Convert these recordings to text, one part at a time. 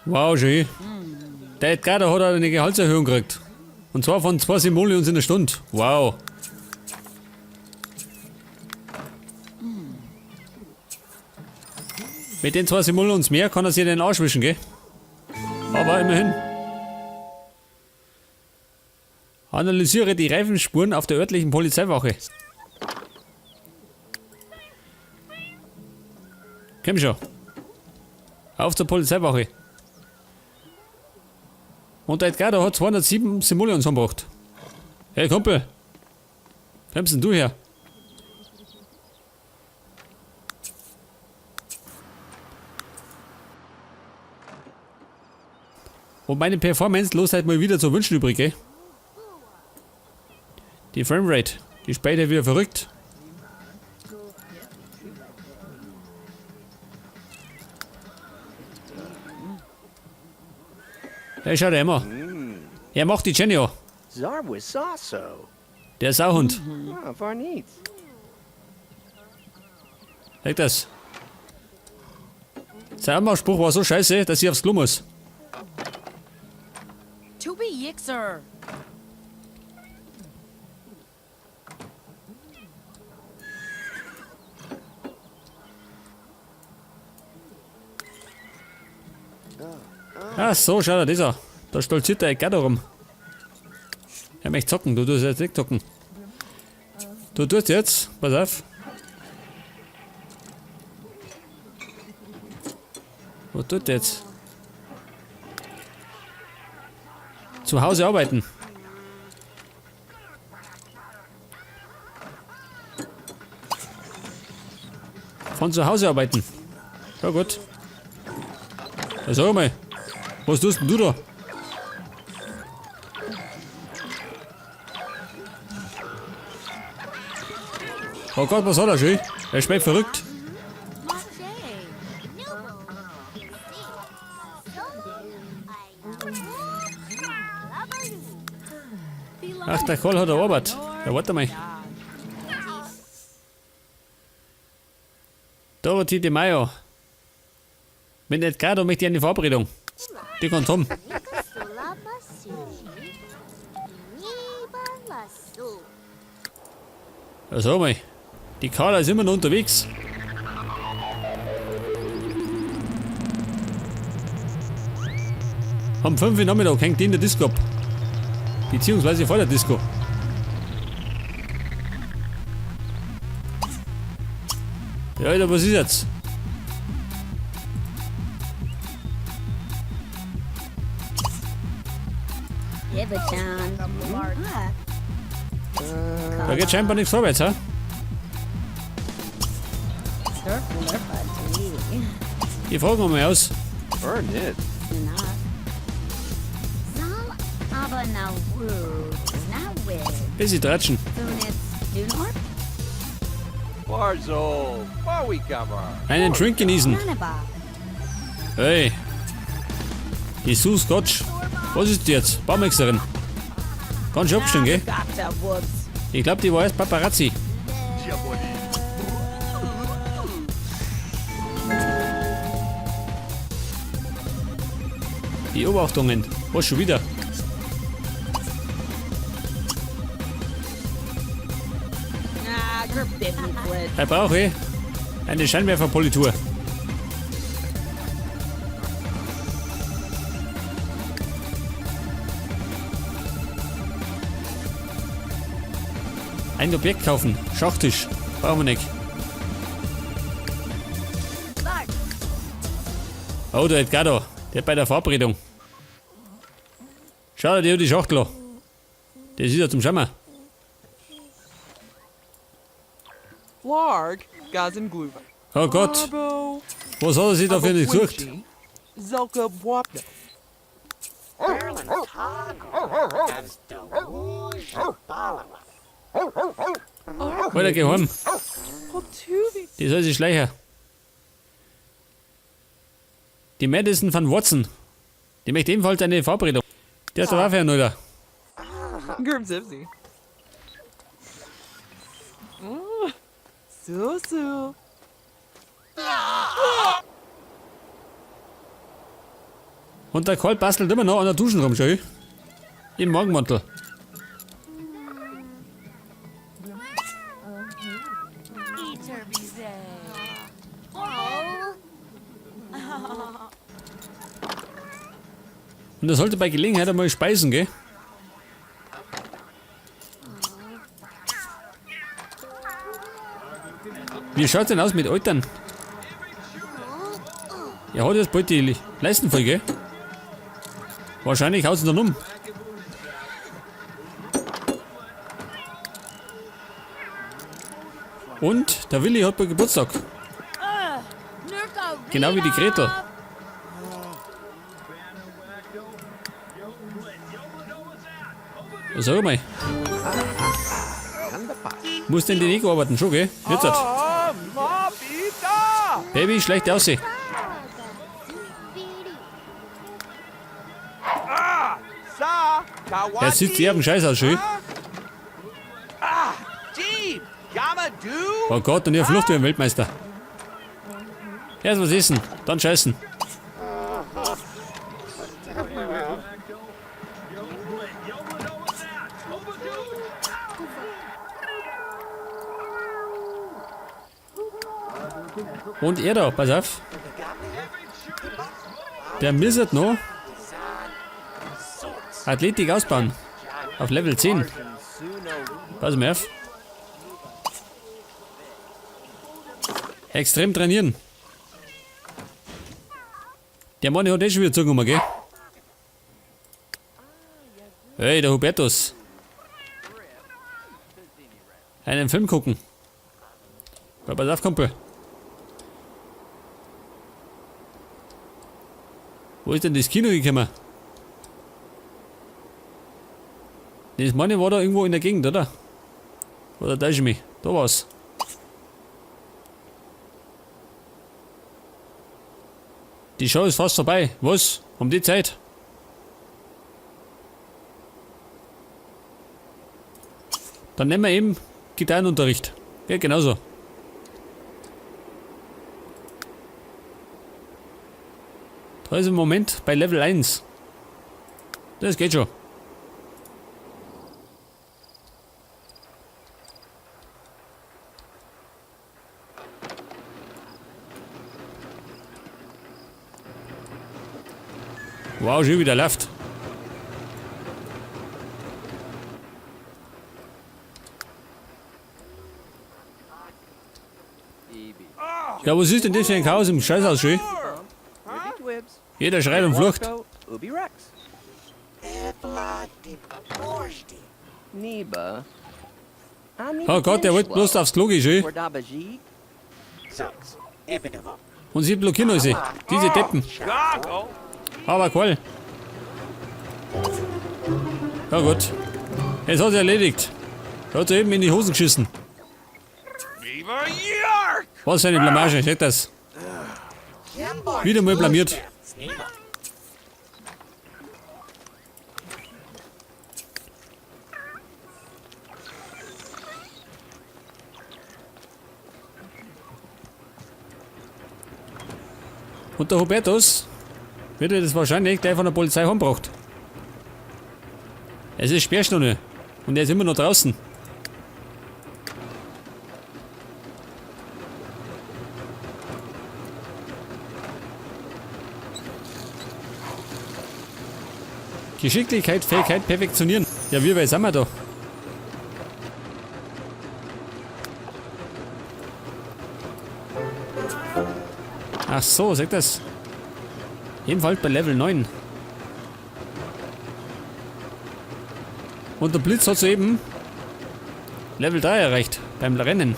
Wow, schön. Der Edgardo hat eine Gehaltserhöhung gekriegt. Und zwar von 2 Simoleons in der Stunde. Wow. Mit den 2 Simoleons mehr kann er sich den Arsch wischen, gell? Aber immerhin. Analysiere die Reifenspuren auf der örtlichen Polizeiwache. Komm schon. Auf zur Polizeiwache. Und der Edgardo hat 207 Simoleons umgebracht. Hey Kumpel. Kommst denn du her? Und meine Performance lässt halt mal wieder zu wünschen übrig, gell? Die Framerate, die spielt ja wieder verrückt. Hey, schau dir immer. Er macht die Jenny an. Der Sauhund. Sag das. Sein Anmachspruch war so scheiße, dass ich aufs Klo muss. Ach so, schau dir das an. Da stolziert der Edgardo rum. Er möchte zocken, du tust jetzt nicht zocken. Du tust jetzt, pass auf. Was tut der jetzt? Zu Hause arbeiten. Von zu Hause arbeiten. Ja gut. Ja, sag mal, was tust denn du da? Oh Gott, was hat er schon? Er schmeckt verrückt. Ach, der Karl hat eine Arbeit. Ja, warte mal. Dorothy de Mayo. Mit Edgardo möchte ich eine Verabredung. Die kommt rum. Ja, sag mal. Die Carla ist immer noch unterwegs. Am 5 Uhr Nachmittag hängt die in der Disco ab. Beziehungsweise vor der Disco. Ja, Alter, was ist jetzt? Da geht scheinbar nichts vorwärts, hä? Die fragen wir mal aus. Bisschen tratschen. Einen Drink genießen. Hey. Die Sue Scotch. Was ist die jetzt? Baumexerin. Ganz schön abgestimmt, gell? Ich glaub, die war erst Paparazzi. Beobachtungen. Was schon wieder? Er brauche eine Scheinwerferpolitur. Ein Objekt kaufen. Schachtisch. Brauchen wir nicht. Oh, der Edgardo. Der bei der Verabredung. Schau dir die Schachtel an. Das ist ja zum Schaumer. Larg, Gazengluva. Oh Gott. Was hat er sich da für eine gesucht? Alter, geh heim. Die soll sich schleichen. Die Madison van Watson. Die möchte ebenfalls eine Verabredung. Der ist der Waffe, Alter. So. Und der Karl bastelt immer noch an der Duschen rum, schau. Im Morgenmantel. Und er sollte bei Gelegenheit einmal speisen, gell? Wie schaut's denn aus mit Eltern? Er hat jetzt bald die Leisten voll, gell? Wahrscheinlich haut's ihn dann um. Und der Willi hat bald Geburtstag. Genau wie die Gretel. Sag mal. Muss denn die Nico arbeiten schon, gell? Jetzt halt. Baby, schlecht aussehen. Er sieht sehr am Scheiß aus, schön. Oh Gott, und ihr Flucht wie ein Weltmeister. Erst was essen, dann scheißen. Und er da, pass auf. Der misset noch. Athletik ausbauen. Auf Level 10. Pass mal auf. Extrem trainieren. Der Mann hat eh schon wieder zugenommen, gell? Hey, der Hubertus. Einen Film gucken. Ja, pass auf, Kumpel. Wo ist denn das Kino gekommen? Das meine war da irgendwo in der Gegend, oder? Oder täusche ich mich? Da war's. Die Show ist fast vorbei. Was? Um die Zeit? Dann nehmen wir eben Gitarrenunterricht. Ja, genauso. Da ist im Moment bei Level 1. Das geht schon. Wow, schon wieder läuft. Ja, was ist denn das für ein Chaos im Scheißhaus, schön? Jeder schreit und flucht. Oh Gott, der wollte bloß aufs Klo gehen, schön. Und sie blockieren uns. Diese Deppen. Aber cool. Ja gut. Es hat sich erledigt. Er hat sich eben in die Hosen geschissen. Was für eine Blamage, seht das. Wieder mal blamiert. Und der Hubertus wird das wahrscheinlich gleich von der Polizei heimgebracht. Es ist Sperrstunde und er ist immer noch draußen. Geschicklichkeit, Fähigkeit, perfektionieren. Ja, wir weit sind wir da? Ach so, sagt das. Jedenfalls bei Level 9. Und der Blitz hat soeben Level 3 erreicht beim Rennen.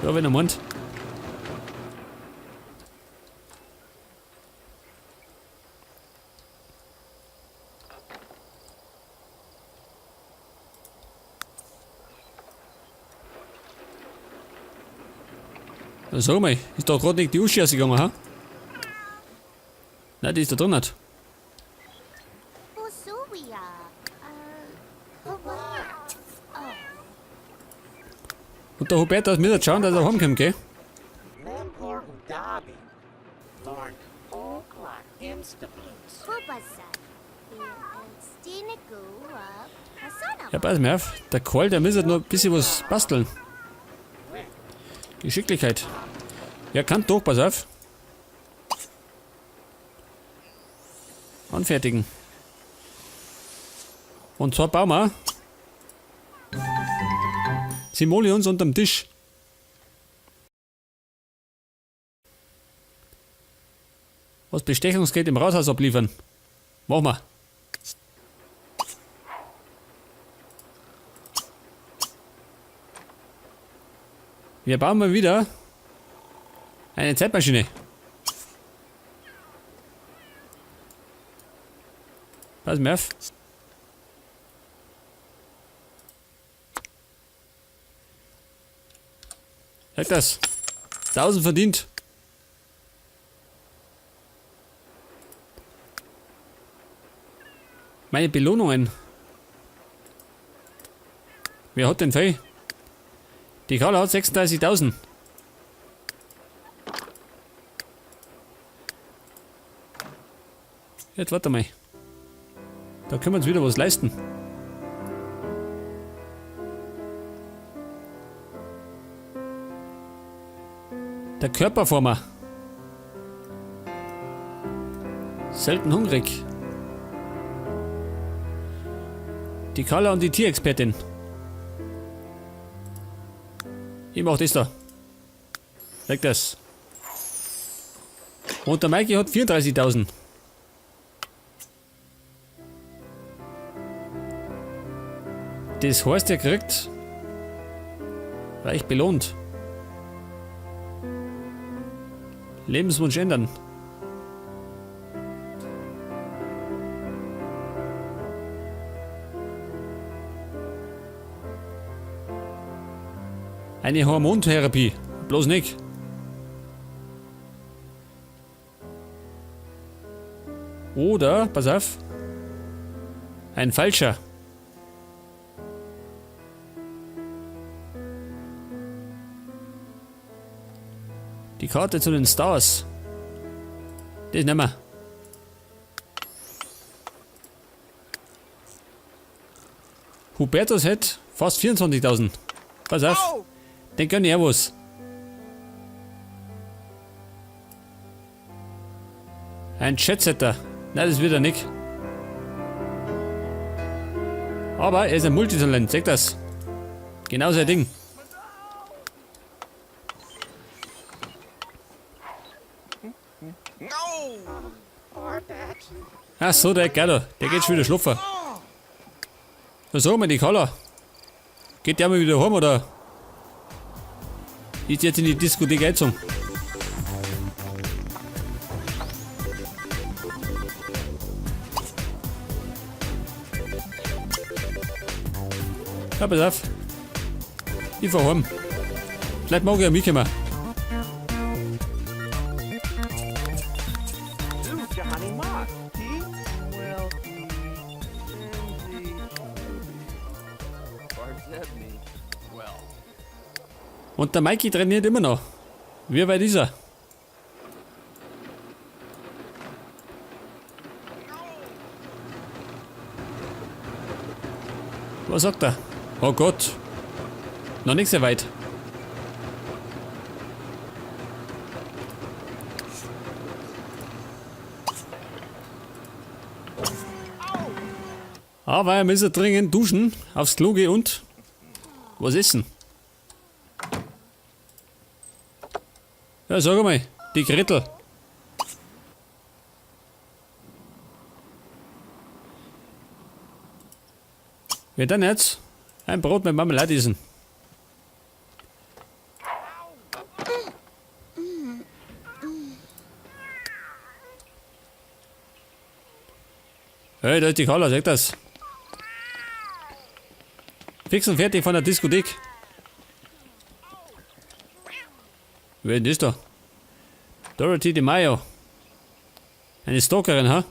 Ja, wenn er meint. Ja, sag mal, ist da gerade nicht die Uschi rausgegangen, ha? Nein, die ist da drin nicht. Und der Hubertus muss jetzt schauen, dass er heimkommt, gell? Ja, pass mir auf. Der Karl, der muss halt noch ein bisschen was basteln. Geschicklichkeit. Ja, kann doch, pass auf. Anfertigen. Und zwar bauen wir Simoleons unterm Tisch. Was Bestechungsgeld im Rathaus abliefern. Machen wir. Wir bauen mal wieder eine Zeitmaschine. Pass mir auf. Sag das. 1000 verdient. Meine Belohnungen. Wer hat denn viel? Die Carla hat 36.000. Jetzt warte mal. Da können wir uns wieder was leisten. Der Körperformer. Selten hungrig. Die Carla und die Tierexpertin. Ich mach das da. Leg das. Und der Mikey hat 34.000. Das heißt, er kriegt reich belohnt. Lebenswunsch ändern. Eine Hormontherapie. Bloß nicht. Oder, pass auf, ein falscher. Die Karte zu den Stars. Das nehmen wir. Hubertus hat fast 24.000. Pass auf. Den gönn ich auch was. Ein Jetsetter. Nein, das wird er nicht. Aber er ist ein Multitalent, seht das. Genau sein Ding. Ach so, der Gerdo, der geht schon wieder schlafen. Was sagen wir, die Carla? Geht der mal wieder heim, oder? Ist jetzt in die Diskothek eingezogen? Ja, pass auf. Ich fahr heim. Vielleicht mag ich ja mitkommen. Und der Mikey trainiert immer noch. Wie weit ist er? Was sagt er? Oh Gott. Noch nicht sehr weit. Aber er muss ja dringend duschen, aufs Klo gehen und was essen. Ja, sag mal, die Gretel. Wir dann jetzt ein Brot mit Marmelade essen. Hey, da ist die Carla, sag das. Fix und fertig von der Diskothek. Wer ist das da? Dorothy DeMaio. Eine Stalkerin, ha?